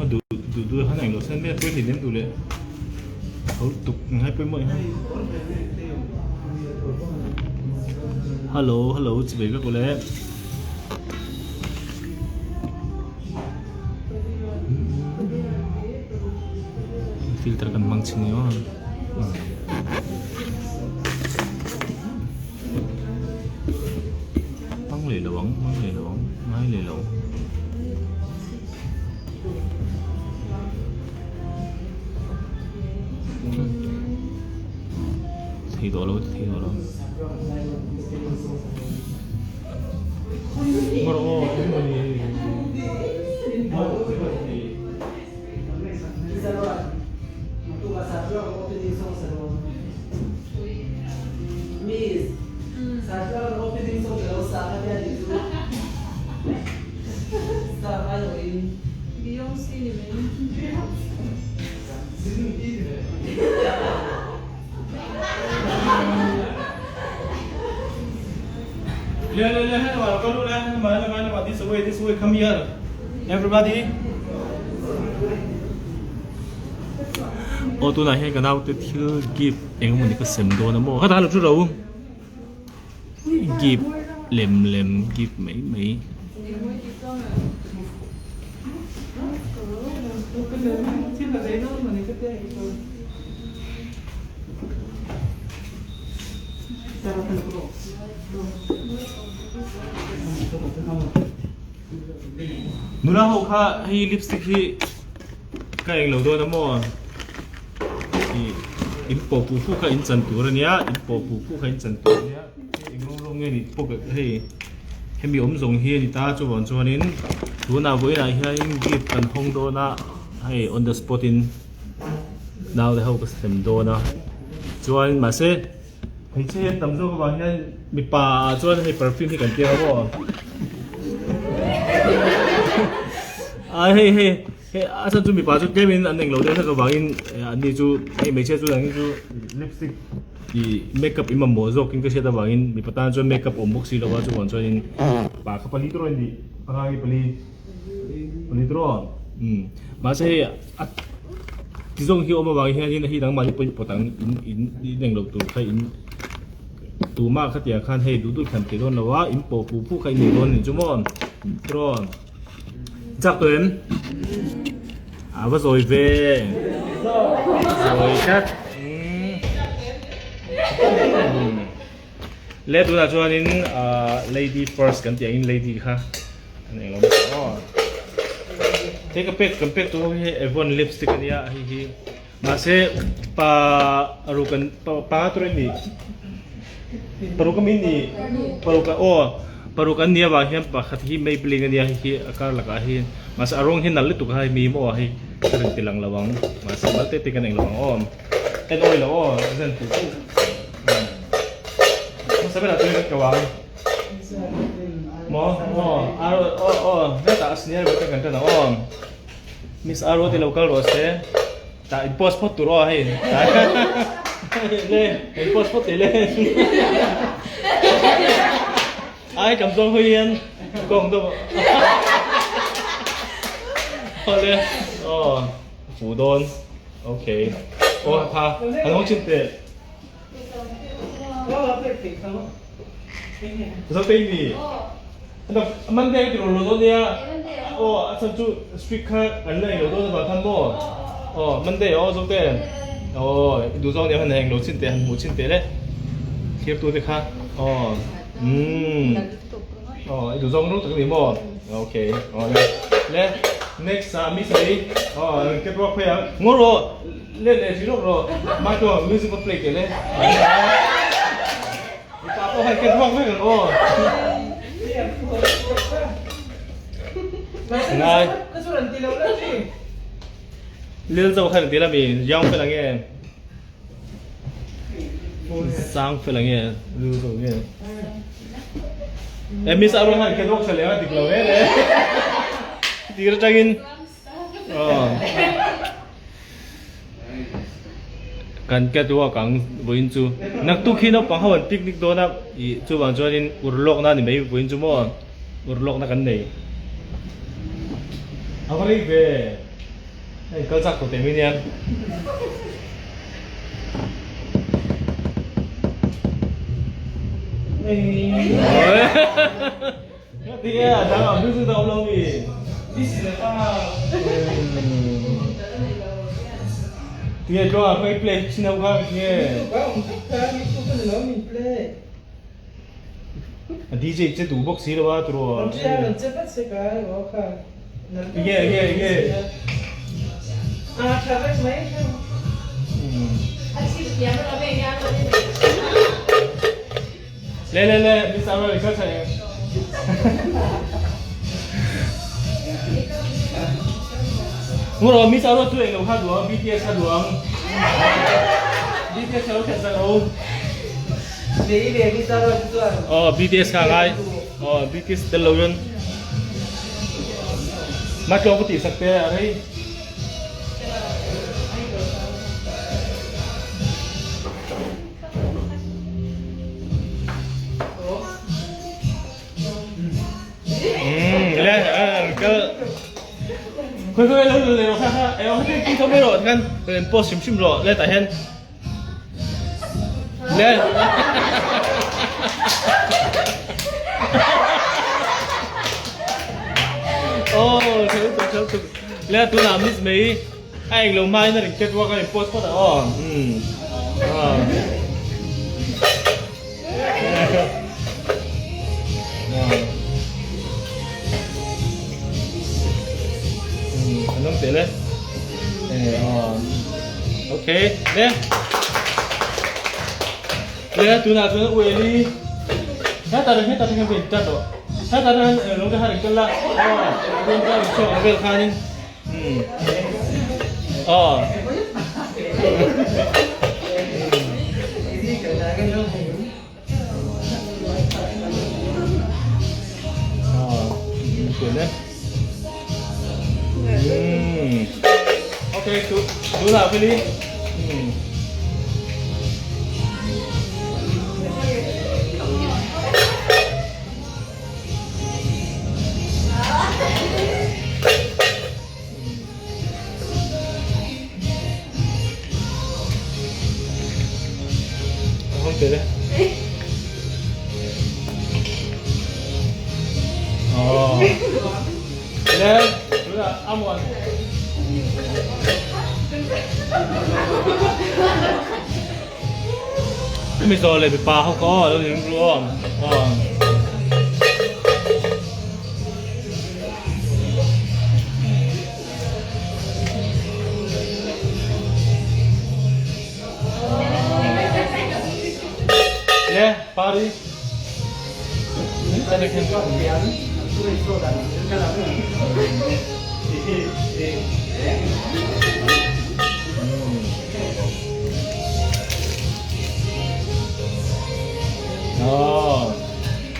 Duh duh duh han englo sen vel pawh thei duh leh tho tuk ngai pawimawh hi hello hello chi ve vek ule filter kan hmang chhin ni aw. Hmang leh lo ang, hmang leh lo ang, ngai leh lo. Thei tawh lo, thei tawh lo. Ngawr aw, eng emaw ni. This way, this way, come here. Everybody. Aw tunah hian ka naute thil gift eng emawni ka sem dawn a maw ka dah lo chu lo gift lem lem gift mai mai. Nula ho kha hei lipstick hi ka eng lo dawn a maw ih in pawh pu fu kha in chan tur a nia in pawh pu fu kha in chan tur a nia eng rawng rawng nge ni pawh ka hei hemi awm zawng hi a ni ta chuvang chuanin tunah vawiinah hianin gift kan hawng dawn a hei on the spot in naute ho ka sem dawn a chuan mahse. Hmeichhe hian tam zawk avang hian mipa ah chuan hei perfume hi kan tir a maw a hei hei hei a chhan chu mipa chu tlem in an englo deuh hlek avangin an ni chu hei hmeichhia chu an ni chu lipstick ih makeup in mamawh zawk in ka hriat avangin mipa tan chuan makeup awm bawk si lo a chuvang chuanin pa kha pali tawh a ni panga nge pali. Pali tawh umm mahse hei a ti zawng hi awm avang hianin hei nangmahni pawhin pawt ang in in in englo tur kha in tumah kha tiang khan hei duh duh thlan thei dawn lo a in pawh pu pu kha in nei dawn a ni chu maw tiraw chak tawh em a va zawi ve zawi tlat umm. Le tunah chuanin ahh lady first kan tih angin lady kha an eng lo mai aw he ka pek kan pek tur ho hi Avon lipstick ania hei hi mahse pa ruk an pa tur an ni paruk ami ni paruk aw paruk an nih avang hian pakhat hi Maybelline ania hei hi a kar lakah hian mahse a rawng hi nalh lutuk a hei mi maw hei ka rawn ti lang lo ang mahse mal te te kan eng lo ang aw. En awi lo aw zen pui pui. Hmasa berah chuan kan ko ang. Maw aw aro aw aw hetah a senior ber te kan tan ang aw. Miss Aro te lo kal rawh se. Tah in post phawt tur aw hei. Le in post phawt teh le. Ai kam zawng hawi hian kawng deuh. Aw le aw fu dawn. Ok aw tha han hawng chin teh Zotei ni Monday ka ti lo lo dawn nia aw a chhan chu strict kha an la englo dawn avang khan maw aw Monday aw Zote aw i duh zawng nia han englo chin teh han hmuh chin teh le thlir tu te kha aw umm aw i duh zawng rawng tak a ni maw ok aw le le Next ah miss lei aw cat walk phei ang ngaw rawh let leh hrih rawk rawh Michael music va play teh le mipa pawh khan cat walk vek ang aw ngai. Lilzo khan ti la mi young fella nge sang fella nge Lilzo nge e Miss Arun khan catwalk sa leng a dik lo e le tir atangin kan catwalk ang vawiin chu naktuk hi naupang ho an picnic dawn a ih chuvang chuanin urlawkna a ni mai vawiin chu maw urlawkna kan nei a va rei ve hei kal chak tawh teh mai nia. Tinge tluang ah khan i play chin ho kha tinge A DJ che duh bawk si lo a turaw Tinge nge nge Le le le Miss Arrow i kal tha em? Ngu rawh Miss Arrow chu englo kha duh ang BTS kha duh ang BTS kha lo khelh sak lo. Aw BTS kha ngai aw BTS tel lo in Matlawng ka tih sak te a rei. Khoi khoi lo le ro kha kha e ho ti tho mai ro khan en post sim sim ro le ta hen le oh theu tu theu tu le tu na miss mei A englo hmain a ring catwalk a in post phawt a aw. Umm. An awm tel e. Aw. Okay. Le. Le tunah chuan Ueli hetah reng hetah reng hian in tan rawh. Hetah reng hian lo te kha ring tel la. Aw. Chuan ka in chhuak ang vel khanin. Aw. Okay, tu tu lah Philly. Mizo leh mipa ho kha aw lo ring ru aw aw. Le pari.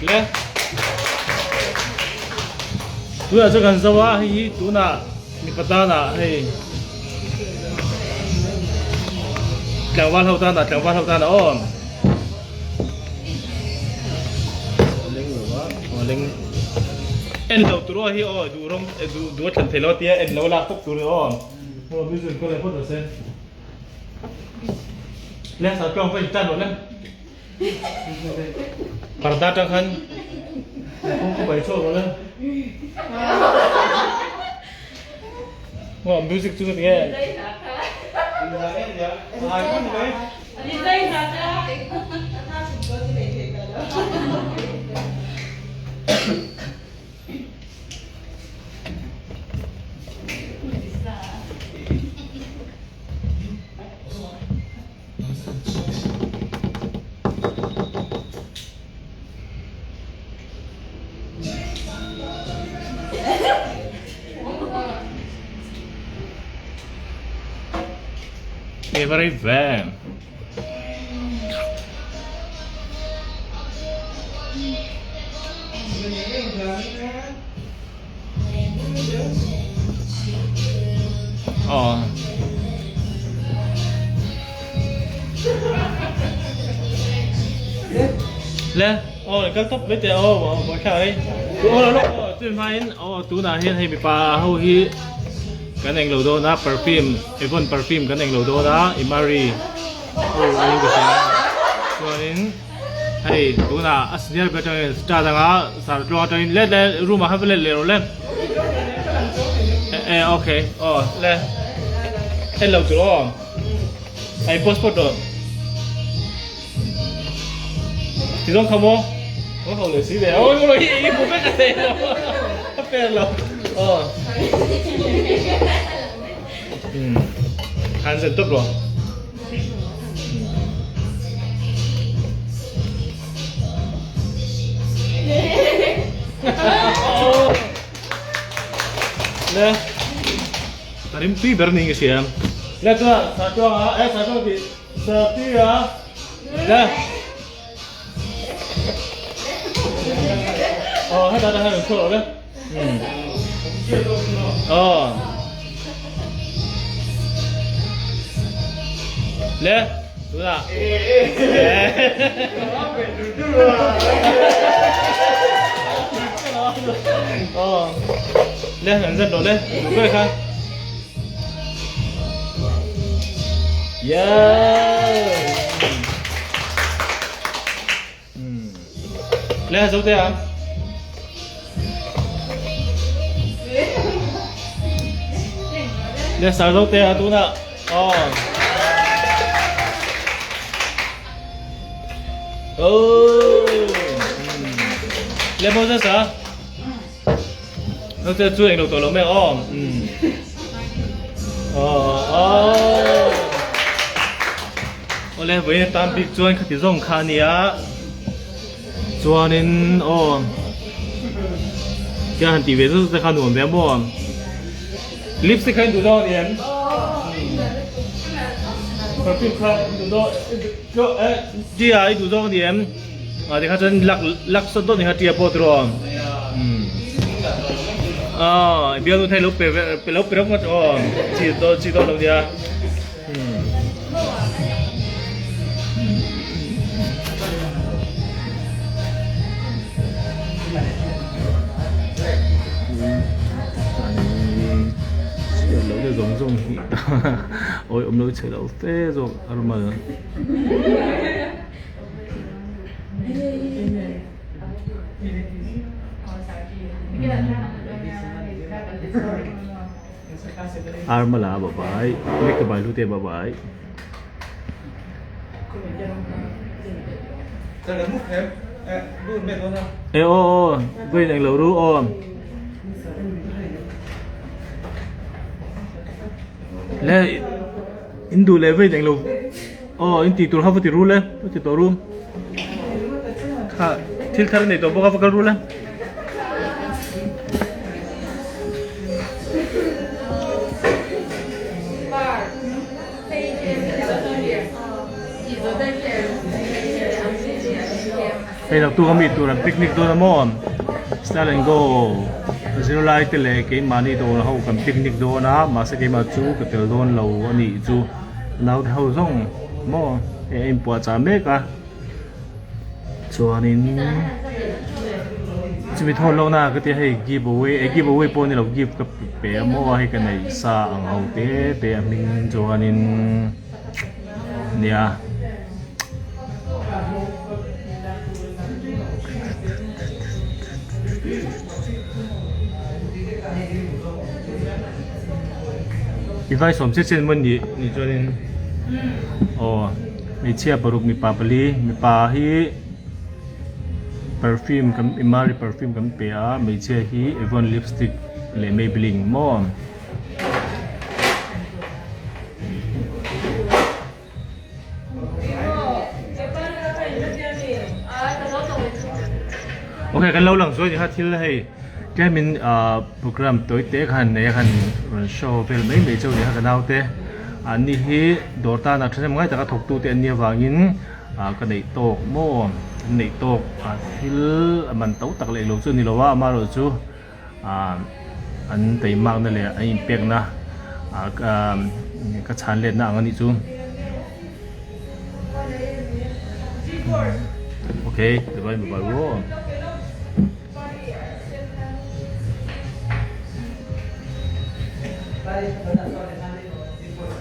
Le tunah chuan kan zo a hei hi tunah mipa tanah hei tlangval ho tanah tlangval ho tanah aw leng lo a aw leng en lo tur aw hi aw duh rawng duh duh a thlen thei lo a tia en lo lak tawp tur aw aw music ka leh phawt rawh se le sa tawng ka in tan rawh le parda tang khan kawng ka bai chhuak rawh le aw music chu ka ti nge Favorite ve. Aw. Le, aw kal tawp mai teh aw aw buai thlak ai. Aw lo aw chumi hmain aw tunah hian hei mipa ho hi kan englo dawn a perfume Avon perfume kan englo dawn a Imari ho in ka hria chuanin hei tunah a senior ber atangin start anga sartluang atangin let le room ah khan va let leh rawh le e okay aw le en lo tur aw hei passport rawh. Ti zawng kha maw? Ka ho leh si ve. Oi oi i hmu vek a thei lo. A fair lo. Aw. Hmm. Khan zen tawp rawh. Le. Ka rim tui ber niin ka hria. Le chuan sa chuanga e sa chuang tih Satya le Aw heta tang hian rawn chhuak lo le Aw Le tunah Aw Le an zet lo le duh kha. Le zo te a. Le sar zo te a tu na. Oh. Oh. Le Moses a. Nó sẽ chui được tổ lỗ mẹ ôm. Ờ ờ. Ole với tam bik chuan khati zawng kha ania. Chuanin aw kia han tih ve zet zet kha nuam ve a maw. Lipstick kha in duh dawn em? Perfume kha in duh dawn Tia i duh zawk a ni em? Ah tikha chuan lak lak sawt dawt ni kha tia pawh tiraw? Umm ah i bialnu thei lo pe ve lo pe rawk ngawt aw chi dawn chi dawn lo nia umm. Chhiat loh te zawng zawng hi awi awm lo chhe lo fe zawk a rumal. Armala babai mekabai hlute babai. E aw aw vawiin englo ru aw. Le in duh leh vawiin englo aw in tih tur kha va ti rul e va ti tawh ru kha thil thar a nei tawh bawk a va kal rul e. Hei naktuk ami tur an picnic dawn a maw style and go zirlai te leh keimahni dawr ho kan picnic dawn a mahse keimah chu ka tel dawn lo a nih chu naute ho zawng maw hei a inpuahchah mek a chuanin chumi thawn lohna ka tia hei give away eh give away pawh a ni lo gift ka pe a maw hei ka neih sa ang ho te te a hming chuanin nia. I vai sawm chiah chiah maw ni ni chuanin aw hmeichhia paruk mipa pali mipa hi perfume kan Imari perfume kan pe a hmeichhia hi Avon lipstick leh Maybelline maw. Ok kan lo lang zuai ni kha thil hei tlemin ah program tawi te khan nei a khan rawn show vel mai mai chauh ni kha ka naute. Anni hi dawr tana thahnem ngai taka thawk tute an nih avangin ah ka neih tawk maw an neih tawk ah thil a man to tak leh lo chu a ni lo a amaherawh chu ah an teimakna leh an inpekna ah ka chhan letna ang a nih chu. Okay bye bye aw.